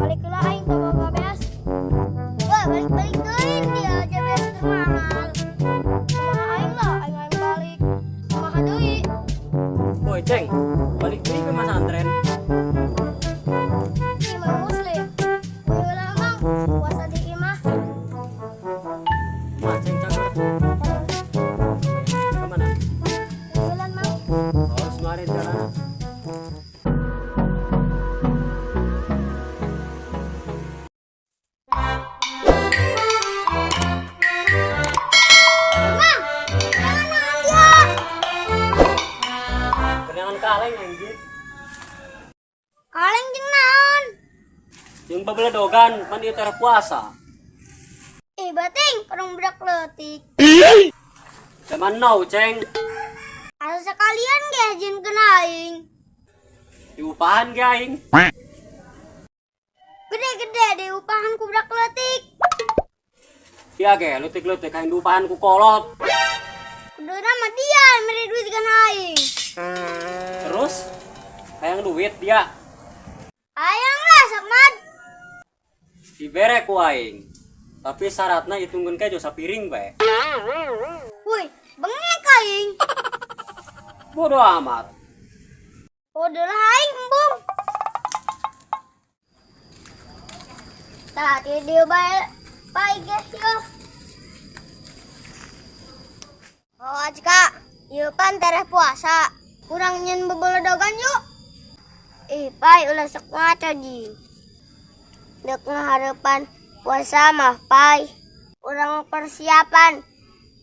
Balik heula aing teu boga beas. Wah, balik-balik teuing dia aja beas keur mahal. Kumaha aing lah, aing aing balik. Kumaha deui? Woi, Ceng, balik deui ke masantren. Ih, mang muslim. Woi heula mang, puasa di imah. Mah, Ceng, cakep. Kemana? Jalan mang. Oh, semarin jalan. Mang, jangan nahan dia. Kenangan kaleng anjir. Kaleng jeung naon? Jeung babeledogan, pan ieu teh puasa. Ih, bating, kurang budak leutik. Zaman now, Ceng. Asa sekalian ge jin kena aing. Diupahan ge aing. Gede-gede diupahan ku budak leutik. Dia ge leutik-leutik aing diupahan ku kolot. Kuduna mah dia mere duit kana aing. Terus hayang duit dia. Hayang lah sok mad. Dibere ku aing. Tapi syaratna hitungkeun kejo sapiring bae. Woi, bengek aing. Bodoh amat. Bodoh lah aing embung. Tah, ti dieu bae bae geus yo. Oh, Azka, ieu pan tereh puasa. Kurang nyen bebeledogan yuk. Ih, pai ulah sok ngaco jing. Dek ngahareupan puasa mah, pai. Urang persiapan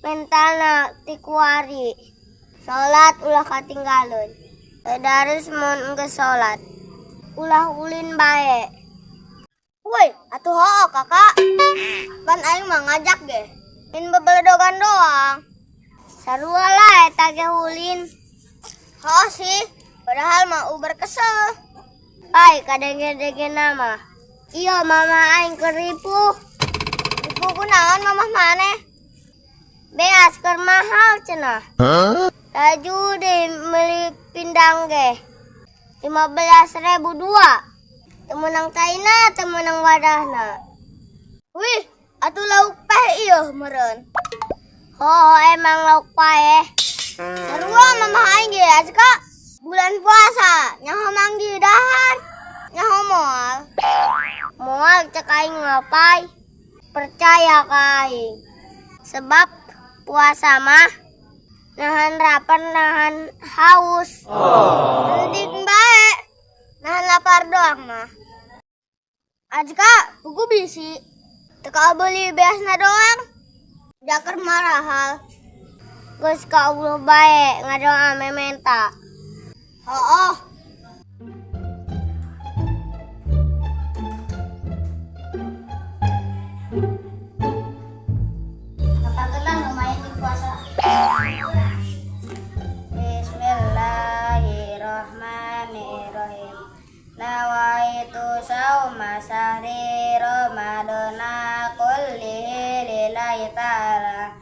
mentalna ti kuari. Salat ulah katinggalun. Tadarus mun geus salat. Ulah ulin bae. Woi, atuh hoo kakak. Pan aing mah ngajak ge. Min bebeledogan doang. Sarua lah eta ge ulin. Hoo sih, padahal mah uber kesel. Pai kadenge-denge nama. Iya mama aing keur ripuh. Ripuh kunaon mamah maneh? Beas keur mahal cenah. Laju deh meuli pindang ge. 15.000 dua. Teu meunang taina, teu meunang wadahna. Wih, atuh lauk peh ieu meureun. Oh, emang lauk paeh. Sarua mamah aing ge Azka. Bulan puasa, nyaho manggi dahar. Nyaho moal. Moal cek aing ngapai. Percaya ka aing. Sebab puasa mah nahan lapar, nahan haus. Mending bae nahan lapar doang mah. Azka, buku bisi. Teka beli beasna doang. Jakar marahal. Geus ka Allah bae ngadoa mementa. Hooh. Kapagelan lumayan di puasa. Bismillahirrahmanirrahim. Nawaitu sauma sahri Ramadana kullihi lillahi ta'ala.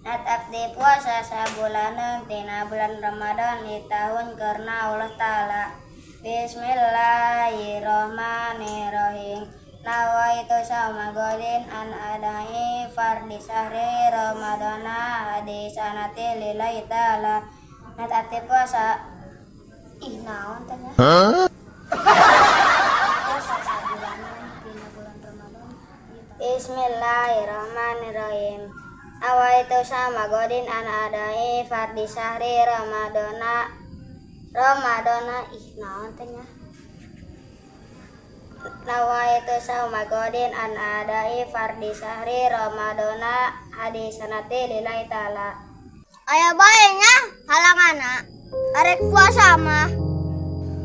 Nat abdi puasa sabulaneun tina bulan Ramadan di tahun karena Allah Ta'ala. Bismillahirrahmanirrahim. Nawaitu sauma godin an adai fardi sahri Ramadana hadisanati lillahi ta'ala. Nat abdi puasa. Ih, naon teh nya? Puasa sabulaneun tina bulan Ramadan. Bismillahirrahmanirrahim. Awaitu sama godin an adai fardi sahri Ramadana Ramadana ih naon teh nya? Nawaitu sauma godin an adai fardi sahri Ramadana hadisanati lillahi ta'ala. Aya bae nya halanganna. Arek puasa mah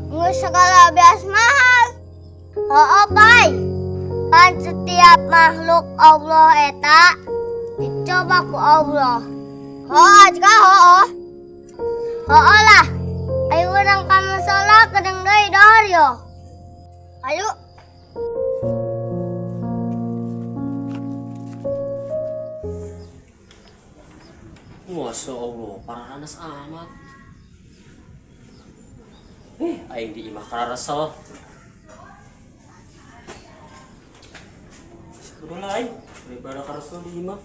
geus segala beas mahal. Hooh pai. Pan setiap makhluk Allah eta dicoba ku Allah. Hooh Azka hooh. Hooh lah. Ayo urang ka musola kedeung deui dahar yo. Ayo. Masya Allah, paranas amat. Aing di imah kararesel. Udah lah aing, daripada karesel di imah.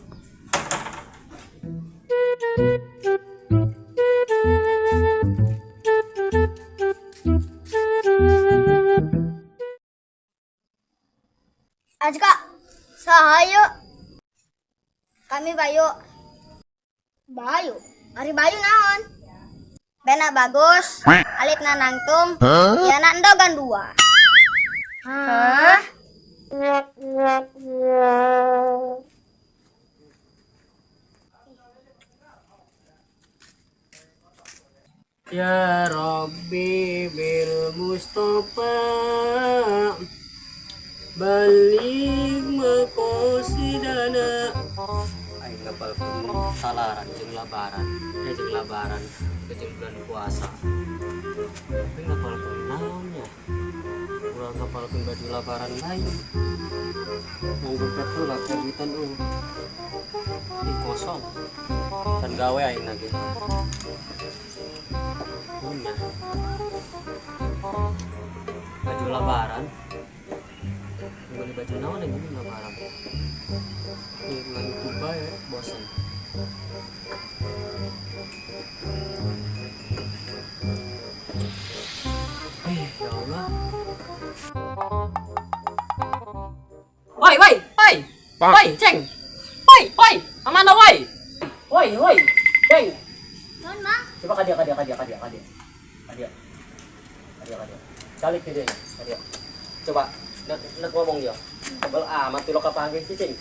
Azka, saha? Kami Bayu. Bayu? Ari Bayu naon? Bena bagus, alitna nangtung, ya endogan dua. Hah? Ya Rabbi bil Mustafa baligh maqasidana. Aing ngapalkeun salaran jeung labaran, jeung labaran jeung bulan puasa. Tapi ngapalkeun naonnya? Urang ngapalkeun baju labaran lain. Mau dompet heula duitan eueuh. Ih, kosong. Can gawe aing lagi. Punya baju lebaran, beli baju naon yang ini lebaran ini bulan YouTube ya, bosan. Ya Allah. Woi woi woi woi, ceng, woi woi, kemana woi woi woi, ceng? Naon, Mang? Coba kadia kadia kadia kadia kadia kadia kadia kadia calik dia kadia. Coba nak nak ngomong dia tebel amat tuh lo kapanggih cicing.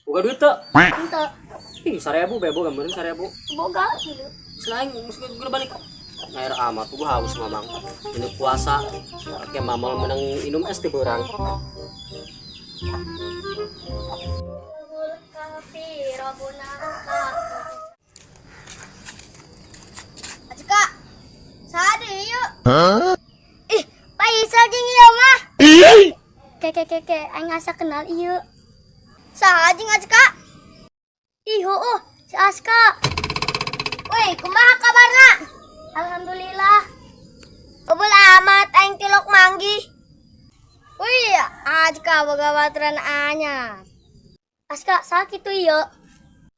Buka duit tuh. Henteu. Ih, 1000 bebo gambarin 1000. Boga gitu. Selain mesti gue balik. Air amat gua haus mamang. Ini puasa. Oke, mamal menang minum es di borang. Azka, saha deui yuk? Ih, Faisal jeung ieu mah. Ke ke ke ke, aing asa kenal ieu. Saha jeung Azka? Ih, heueuh, si Aska. Woi, kumaha kabarna? Alhamdulillah. Bebel amat aing tilok manggih. Wih, Azka boga baturan anyar. Aska, saha kitu ieu?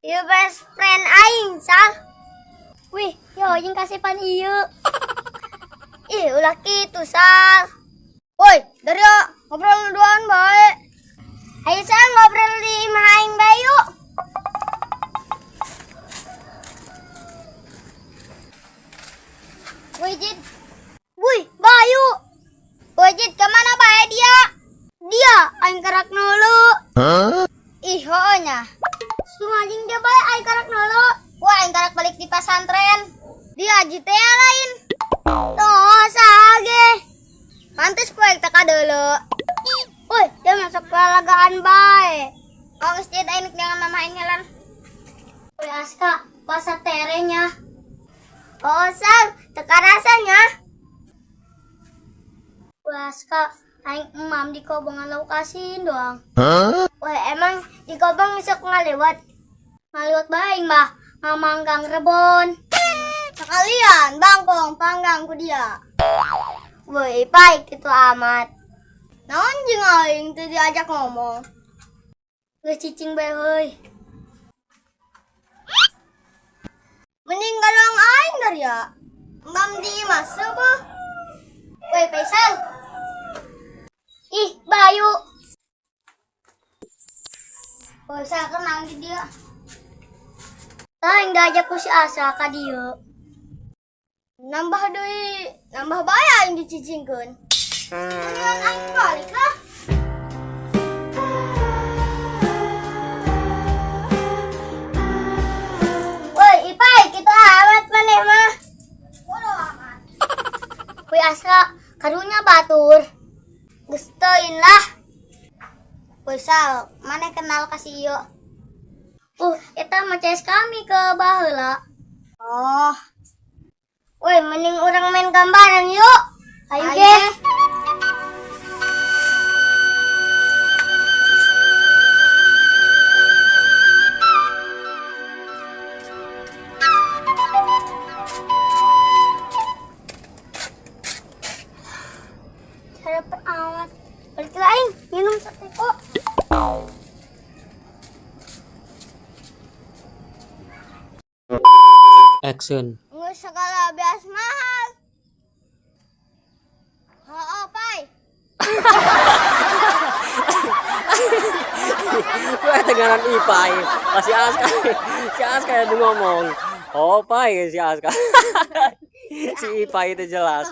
Ieu best friend aing, Sal. Wih, yo jeung kasepan ieu. Ih, ulah kitu, Sal. Woi, Dario, ngobrol duaan bae. Ayo Sal, ngobrol di imah aing bae yuk. Woi, Jid. Wih, Bayu. Woi, Jid, kemana bae dia? Dia, aing karak nulu. Ih, heueuh nya. Sumajing dia bae aing karak nulu. Wah, aing karak balik di pasantren. Dia haji teh lain. Tuh, sage. Pantes poek tak dulu. Woi, dia masuk pelagaan bae. Oh, geus Jid, aing jangan mama aing ngelan. Woi, Aska, puasa terenya. Oh, Sal, teka rasanya. Woi, Aska, aing emam di kobongan lauk asin doang. Woi, emang di kobong bisa ngalewat? Ngalewat bae mah, ngamanggang rebon. Sekalian bangkong panggang ku dia. Woi, baik itu amat. Naon jeung aing teu diajak ngomong. Geus cicing bae heuy. Mending galuang aing dari ya. Mam di imah seueuh. Woi, Faisal. Ih, Bayu. Faisal kenal di dia. Aing diajak ku si Asa ka dieu. Nambah deui, nambah bae aing dicicingkeun. Mendingan aing balik lah. Woi, Ipai, kitu amat maneh mah. Bodoh amat. Woi, Asa, karunya batur. Geus teuing lah. Woi, Sal, maneh kenal ka si ieu? Eta mah CS kami ke baheula. Oh. Woi, mending urang main gambaran yuk. Ayo ge. Cara amat. Balik lah aing, minum satu kok. Action. Nggak segala beas mahal. Heeh, Pai. Gue tengaran Ipai. Pas si Aska, si Aska yang ngomong. Oh, Pai si Aska. Si Ipai itu jelas.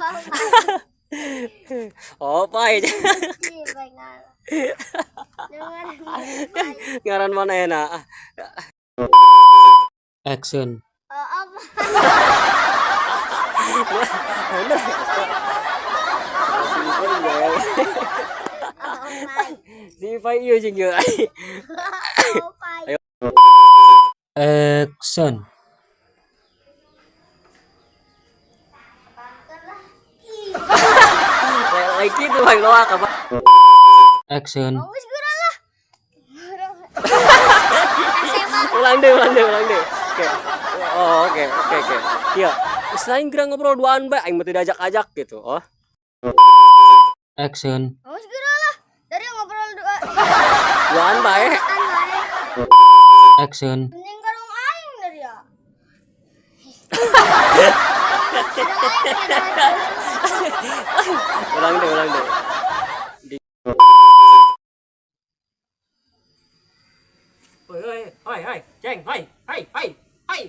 Oh, Pai. Si Pai ngalah. Dengar Pai. Ngaran mana enak. Action. Oh, apa? Bener. Oh, Pai. Si Ipai iya sih iya. Oh, Pai. Action. Pangkan lah. Ih, Kayak gitu bang loak apa? Action. bagus gura lah. SMA. Ulang deh, ulang deh, ulang deh. Oke. Oh, oke, oke, oke. Iya. Selain kira ngobrol duaan bae, aing mah teu diajak-ajak gitu. Oh. Action. Bagus gura lah. Dari ngobrol dua. Duaan bae. An bae. Action. Mending karung aing dari ya. Karung aing ya, Ulang deh, ulang deh. Oi, oi, oi, oi, ceng, oi, oi, oi, oi.